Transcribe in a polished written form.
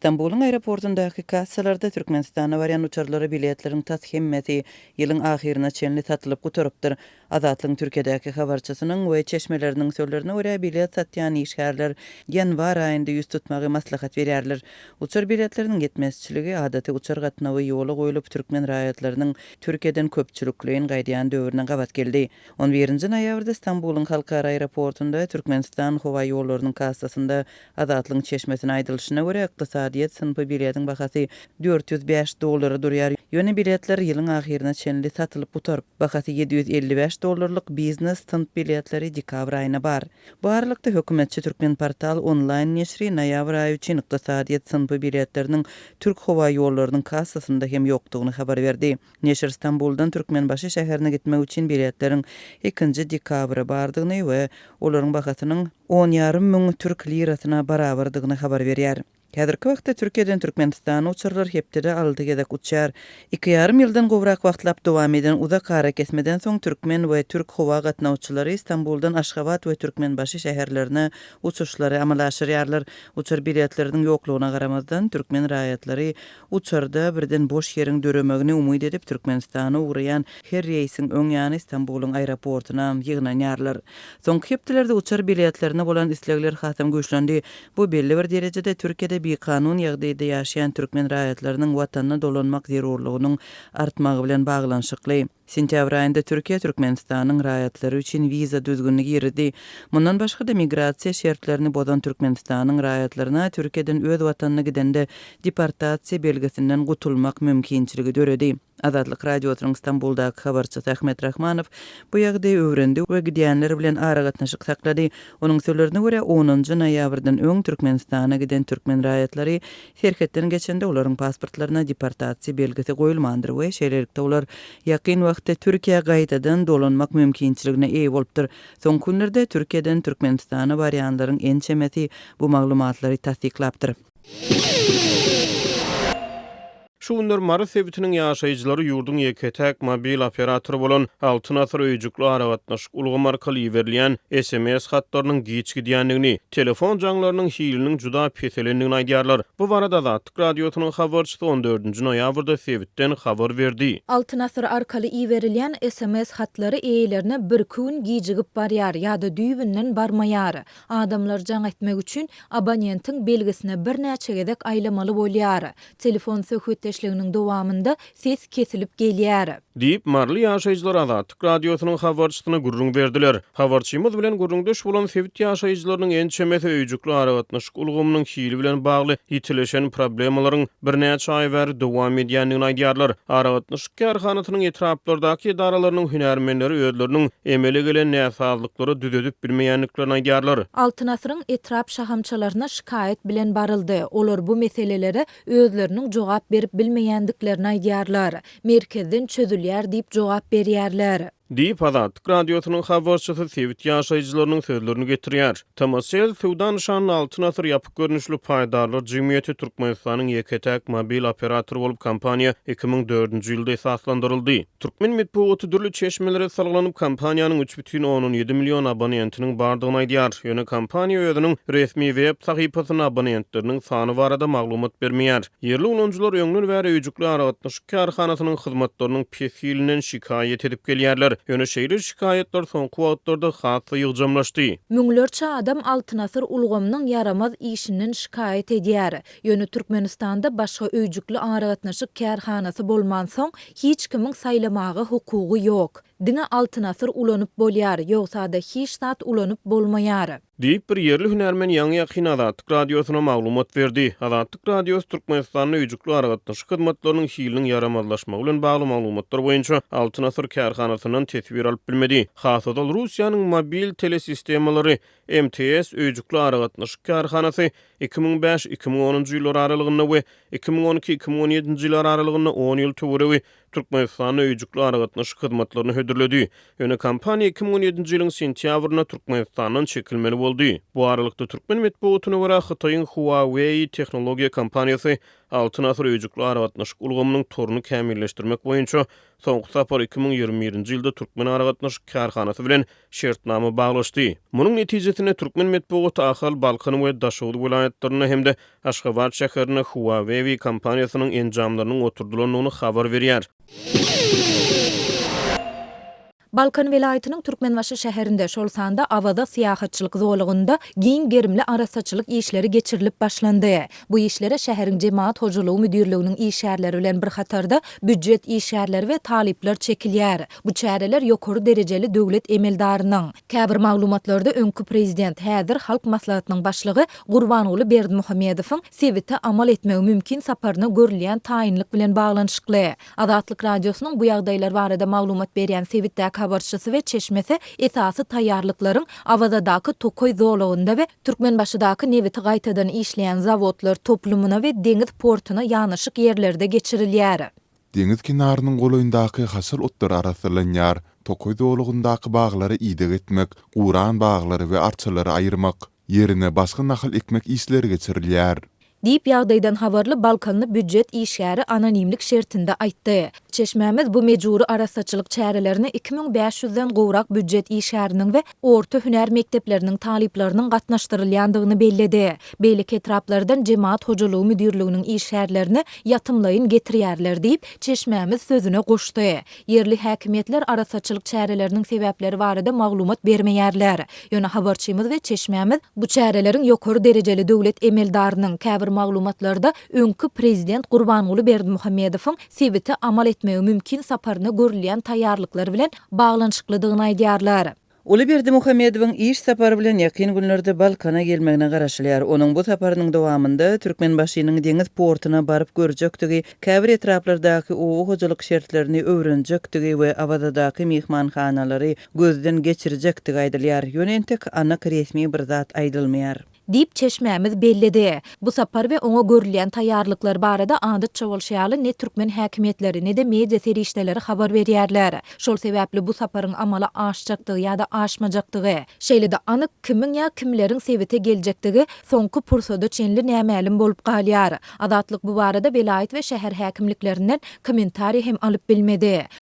Stambulyň aeroportyndaky kassalarda Türkmenistana barýan uçarlara biletleriň tas hemmesi ýylyň ahyryna çenli satylyp gutarypdyr. Azatlygyň Türkiýedäki habarçysynyň we çeşmeleriniň sözlerine görä, bilet satýan işgärler ýanwar aýynda ýüz tutmagy maslahat berýärler. Uçar biletleriniň ýetmezçiligi adaty uçar gatnawy ýola goýlup, türkmen raýatlarynyň Türkiýeden köpçülikleýin gaýdýan döwrüne gabat geldi. On birinji noýabrda Stambulyň halkara aeroportunda Türkmenistan howaýollarynyň kassasynda Azatlygyň çeşmesine aýdylyşyna görä, ykdysadyýet synpy biletiň bahasy 405 dollara durýar, ýöne biletler ýylyň ahyryna çenli satylyp gutaryp, bahasy 755 dollarlyk biznes synp biletleri dekabr aýyna bar. Bu aralykda, hökümetçi Türkmenportal onlaýn neşiri noýabr aýy üçin ykdysadyýet synpy biletleriniň Türkhowaýollarynyň kassasynda hem ýokdugyny habar berdi. Neşir Stambuldan Türkmenbaşy şäherine gitmek üçin biletleriň ikinji dekabra bardygyny we olaryň bahasynyň on ýarym müň türk lirasyna barabardygyny habar berýär. Häzirki wagtda Türkiýeden Türkmenistana uçarlar hepdede alty gezek uçýar. Iki ýarym ýyldan gowrak wagtlap dowam eden uzak arakesmeden soň türkmen we türk howa gatnawçylary Stambuldan Aşgabat we Türkmenbaşy şäherlerine uçuşlary amala aşyrýarlar. Uçar biletleriniň ýoklugyna garamazdan, türkmen raýatlary Uçarda birden boş ýeriň döremegini umyt edip, Türkmenistana ugraýan her reýsiň öň ýany Stambulyň aeroportuna ýygnanýarlar. Soňky hepdelerde uçar biletlerine bolan islegler hasam güýçlendi. Bu belli bir derejede Türkiýede bikanun ýagdaýda ýaşaýan türkmen raýatlarynyň watanyna dolanmak zerurlygynyň artmagy bilen baglanyşykly. Sentýabr aýynda Türkiýe Türkmenistanyň raýatlary üçin wiza düzgünini girizdi. Mundan başga-da, migrasiýa şertlerini bozan Türkmenistanyň raýatlaryna Türkiýeden öz watanyna gidende deportasiýa belgisinden gutulmak mümkinçiligi döredi. Azatlyk Radiosynyň Stambuldaky habarçysy Ahmet Rahmanow bu ýagdaýy öwrendi we gidýänler bilen aragatnaşyk saklady. Onuň sözlerine görä, onunjy noýabrdan öň Türkmenistana giden türkmen raýatlary Serhetden geçende olaryň pasportlaryna deportasiýa belgisi goýulmandyr we şeýlelikde olar ýakyn wagtda Türkiýä gaýtadan dolanmak mümkinçiligine eýe bolupdyr. Soňky günlerde Türkiýeden Türkmenistana barýanlaryň ençemesi bu maglumatlary tassyklapdyr. Şu günler Mary sebitiniň ýaşaýjylary ýurduň ýeke-täk mobil operatory bolan Altyn asyr öýjükli aragatnaşyk ulgamy arkaly iberilýän sms hatlarynyň giç gidýändigini, telefon jaňlarynyň hiliniň juda peselendigini aýdýarlar. Bu barada Azatlyk Radiosynyň habarçysy on dördünji noýabrda sebitden habar berdi. Altyn asyr arkaly iberilýän sms hatlary eýelerine birki gün gijigip barýar ýa-da düýbünden barmaýar. Adamlar jaň etmek üçin abonentiň belgisine birnäçe gezek aýlamaly bolýar. Telefon söhbetdeşliginiň dowamynda ses kesilip gelýär. Diýip, maryly ýaşaýjylar Azatlyk Radiosynyň habarçysyna gürrüň berdiler. Habarçymyz bilen gürrüňdeş bolan sebit ýaşaýjylarynyň ençemesi öýjükli aragatnaşyk ulgamynyň hili bilen bagly ýitileşen problemalaryň birnäçe aý bäri dowam edýändigini aýdýarlar. Aragatnaşyk kärhanasynyň etraplardaky edaralarynyň hünärmenleri özleriniň emele gelen näsazlyklary düzedip bilmeýändiklerini aýdýarlar. Altyn asyryň etrap şahamçalaryna şikaýat bilen baryldy. Olar bu meselelere özleriniň jogap berip bilmeýändiklerini aýdýarlar. Merkezden çözülýär diýip jogap berýärler. Diýip, Azatlyk Radiosynyň habarçysy sebit ýaşaýjylarynyň sözlerini getirýär. TMSL söwda nyşanly Altyn asyr ýapyk görnüşli paýdarlar jemgyýeti Türkmenistanyň ýeke-täk mobil operatory bolup, kompaniýa 2004-nji ýylda esaslandyryldy. Türkmen metbugaty dürli çeşmelere salgylanyp, kompaniýanyň 3,7 million abonentiniň bardygyny aýdýar. Ýöne kompaniýa özüniň resmi web sahypasynda abonentleriniň sany barada maglumat bermeýär. Ýerli ulanyjylar öňden bäri öýjükli aragatnaşyk kärhanasynyň hyzmatlarynyň pes hilinden şikaýat edip gelýärler. Ýöne şeýle şikaýatlar soňky wagtlarda has-da ýygjamlaşdy. Müňlerçe adam Altyn asyr ulgamynyň ýaramaz işinden şikaýat edýär. Ýöne Türkmenistanda başga öýjükli aragatnaşyk kärhanasy bolmansoň, hiç kimiň saýlamaga hukugy ýok. Diňe Altyn asyr ulanyp bolýar, ýogsa-da hiç zat ulanyp bolmaýar. Diýip, bir ýerli hünärmen ýaňy-ýakyn Azatlyk Radiosyna maglumat berdi. Azatlyk Radiosy Türkmenistanda öýjükli aragatnaşyk hyzmatlarynyň hiliniň ýaramazlaşmagy bilen bagly maglumatlar boýunça Altyn asyr kärhanasyndan teswir alyp bilmedi. Has ozal Russiýanyň mobil telesistemalary, MTS, öýjükli aragatnaşyk kärhanasy 2005, 2010-njy ýyllar aralygynda we 2012, 2017-nji ýyllar aralygynda on ýyl töweregi Türkmenistanda öýjükli aragatnaşyk hyzmatlaryny hödürledi. Ýöne kompaniýa 2017-nji ýylyň sentýabrynda Türkmenistandan çekilmeli boldy. Bu aralykda, türkmen metbugatyna görä, Hytaýyň Huawei tehnologiýa kompaniýasy Altyn Asyr öýjükli aragatnaşyk ulgamynyň toruny kämilleşdirmek boýunça soňky sapar 2021-nji ýylda Türkmen aragatnaşyk kärhanasy bilen şertnama baglaşdy. Munuň netijesinde türkmen metbugaty Ahal, Balkan we Daşoguz welaýatlarynda hem-de Aşgabat şäherinde Huawei kompaniýasynyň enjamlarynyň oturdylandygyny habar berýär. Balkan welaýatynyň Türkmenbaşy şäherinde, şol sanda Awaza syýahatçylyk zolagynda giň gerimli arassaçylyk işleri geçirilip başlandy. Bu işlere şäheriň Jemagat hojalygy müdirliginiň işgärleri bilen bir hatarda, býujet işgärleri we talyplar çekilýär. Bu çäreler ýokary derejeli döwlet emeldarynyň, käbir maglumatlarda öňki prezident, häzir Halk Maslahatynyň başlygy Gurbanguly Berdimuhamedowyň sebite amal etmegi mümkin saparyna görülýän taýynlyk bilen baglanyşykly. Azatlyk Radiosynyň bu ýagdaýlar barada maglumat berýän sebitdäki habarçysy we çeşmesi esasy taýýarlyklaryň Awazadaky tokaý zolagynda we Türkmenbaşydaky nebiti gaýtadan işleýän zawodlar toplumyna we deňiz portuna ýanaşyk ýerlerde geçirilýär. Deňiz kenarynyň golaýyndaky haşal otlar arassalanýar, tokaý zolagyndaky baglara ideg etmek, guran baglary we arçalary aýyrmak, ýerine başga nahal ekmek işleri geçirilýär. Diýip, ýagdaýdan habarly balkanly býujet işgäri anonimlik şertinde aýtdy. Çeşmämiz bu mejbury arassaçylyk çärelerine 2500 den gowrak býujet işgäriniň we orta hünär mekdepleriniň talyplarynyň gatnaşdyrylýandygyny belledi. Beýleki etraplardan jemagat hojalygy müdirliginiň işgärlerini ýatymlaýyn getirýärler diýip, çeşmämiz sözüne goşdy. Ýerli häkimiýetler arassaçylyk çäreleriniň sebäpleri barada maglumat bermeýärler. Ýöne habarçymyz we çeşmämiz bu çäreleriň ýokary derejeli döwlet emeldarynyň, käbir maglumatlarda öňki prezident Gurbanguly Berdimuhamedowyň sebite amal etmegi mümkin saparyna görülýän taýýarlyklar bilen baglanyşyklydygyny aýdýarlar. Uly Berdimuhamedowyň iş sapary bilen ýakyn günlerde Balkana gelmegine garaşylýar. Onuň bu saparynyň dowamynda Türkmenbaşynyň deňiz portuna baryp görjekdigi, käbir etraplardaky oba hojalyk şertlerini öwrenjekdigi we Awazadaky myhmanhanalary gözden geçirjekdigi aýdylýar. Ýöne entek anyk resmi bir zat aýdylmaýar. Diýip, çeşmämiz belledi. Bu sapar we oňa görülýän taýýarlyklar barada adatça bolşy ýaly ne türkmen häkimiýetleri, ne-de media serişdeleri habar berýärler. Şol sebäpli bu saparyň amala aşjakdygy ýa-da aşmajakdygy, şeýle-de anyk kimiň ýa kimleriň sebite geljekdigi soňky pursada çenli nämälim bolup galýar. Azatlyk bu barada welaýat we şäher häkimliklerinden kommentariý hem alyp bilmedi.